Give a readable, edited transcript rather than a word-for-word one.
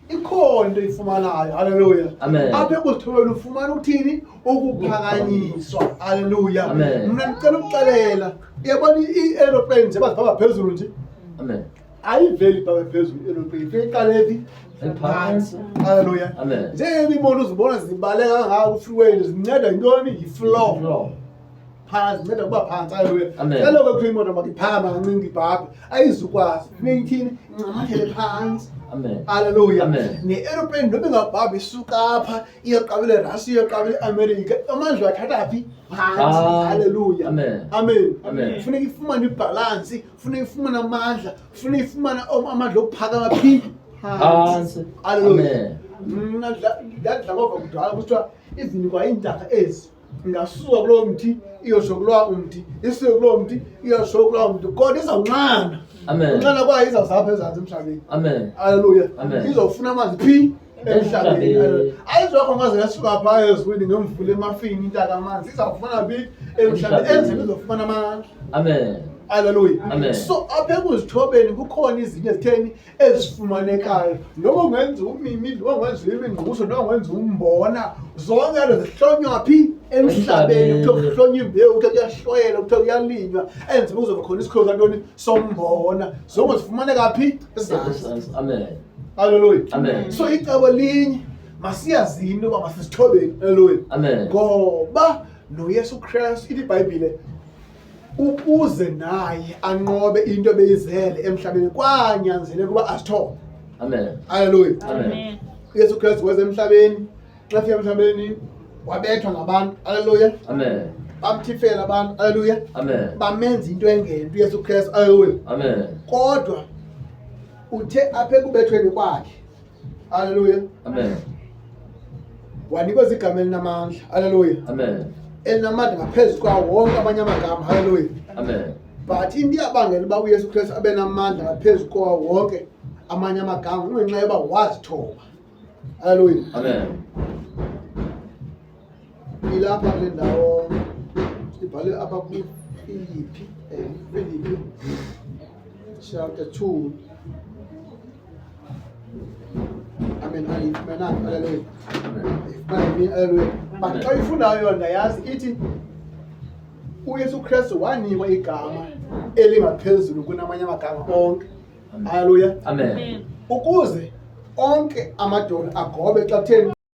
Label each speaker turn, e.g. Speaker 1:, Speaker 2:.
Speaker 1: Ikhona into oyifumanayo. Haleluya.
Speaker 2: Amen.
Speaker 1: Apha ekuzithobeni ufumana ukuthini? Ukuphakanyiswa. Haleluya.
Speaker 2: Amen.
Speaker 1: Mna ndicela ukuxelela, uyabona i-aeroplane nje bazibhaba phezulu nje.
Speaker 2: Amen.
Speaker 1: Ayiveli ibhabhe phezulu i-aeroplane, ifike iqale phi?
Speaker 2: Phantsi.
Speaker 1: Haleluya.
Speaker 2: Amen.
Speaker 1: Njengoba iimoto uzibona zibaleka kangaka kwi-freeway zinceda yintoni? Yi-floor.
Speaker 2: Floor.
Speaker 1: Phantsi, zinceda ukuba phantsi. Haleluya.
Speaker 2: Amen.
Speaker 1: Kaloku kuthiwa imoto makiphakame kancinci ibhabhe, ayizukwazi. Funeka ithini? Incamathele phantsi.
Speaker 2: Amen.
Speaker 1: Haleluya.
Speaker 2: Amen.
Speaker 1: Ne-aeroplane noba ingabhabhi isuka apha iyoqabela eRussia, iyoqabela eAmerica, amandla athatha phi? Phantsi.
Speaker 2: Phantsi.
Speaker 1: Haleluya.
Speaker 2: Amen.
Speaker 1: Amen.
Speaker 2: Amen.
Speaker 1: Funeka ifumane ibhalansi, funeka ifumane amandla, funeka ifumane amandla okuphakama phi?
Speaker 2: Phantsi.
Speaker 1: Haleluya.
Speaker 2: Amen.
Speaker 1: Mna ndadla ngova kudala kuthiwa even kwa iintaka ezi ingasuka kuloo mthi iyosho kuloo mthi, isuke kuloo mthi iyosho kuloo mthi, kodwa izawunxana.
Speaker 2: Amen.
Speaker 1: Unxana kwayo izawuzapha ezantsi emhlabeni.
Speaker 2: Amen.
Speaker 1: Haleluya.
Speaker 2: Amen.
Speaker 1: Izofuna amanzi phi? Emhlabeni.
Speaker 2: Emhlabeni.
Speaker 1: Ayizokho ngaze yasuka phaa ezulwini ngemvula emafini intaka amanzi, izawufuna phi? Emhlabeni.
Speaker 2: Emhlabeni.
Speaker 1: Enzele izofumana amandla.
Speaker 2: Amen.
Speaker 1: Haleluya.
Speaker 2: Amen.
Speaker 1: So apha ekuzithobeni kukhona izinto ezitheni ezifumanekayo, noba ungenza umimi, noba ungenza imingqusho, noba ungenza umbona, zonke lezo zihlonywa phi? Emhlabeni. Kuthiwa kuhlonywa imbewu, kuthiwa kuyahlwayelwa, kuthiwa kuyalinywa, enzima kuzoba khona isikhulu santoni? Sombona. Zonke zifumaneka phi? Ezantsi.
Speaker 2: Amen.
Speaker 1: Haleluya.
Speaker 2: Amen.
Speaker 1: So icebo linye, masiyazini into yoba masizithobeni. Haleluya.
Speaker 2: Amen.
Speaker 1: Ngoba noYesu Kristu, ithi iBhayibhile, ukuze naye anqobe into ebeyizele emhlabeni kwanyanzeleka ukuba azithobe.
Speaker 2: Amen.
Speaker 1: Haleluya.
Speaker 2: Amen.
Speaker 1: uYesu Kristu weza emhlabeni, xa efika emhlabeni wabethwa ngabantu. Haleluya.
Speaker 2: Amen.
Speaker 1: Bamthifela abantu. Haleluya.
Speaker 2: Amen.
Speaker 1: Bamenza into engento uYesu Kristu. Haleluya.
Speaker 2: Amen.
Speaker 1: Kodwa uthe apha ekubethweni kwakhe, haleluya,
Speaker 2: Amen.
Speaker 1: wanikwa igama elinamandla. Haleluya.
Speaker 2: Amen.
Speaker 1: Elinamandla ngaphezu kwawo wonke amanye amagama. Haleluya.
Speaker 2: Amen.
Speaker 1: But into iyabangela uba uYesu Kristu abe namandla ngaphezu kwawo wonke amanye amagama kungenxa yoba wazithoba. Haleluya.
Speaker 2: Amen.
Speaker 1: Ilapha kule ndawo ibhalwe apha kwiFilipi, Filipi chapter 2. Amen. Ayifumenanga. Haleluya.
Speaker 2: Amen.
Speaker 1: Ayifumana haleluya. But xa uyifundayo yona yazi ithi uYesu Kristu wanikwa igama elingaphezulu kunamanye amagama onke.
Speaker 2: Amen.
Speaker 1: Haleluya.
Speaker 2: Amen.
Speaker 1: Ukuze onke amadolo agobe xa kutheni?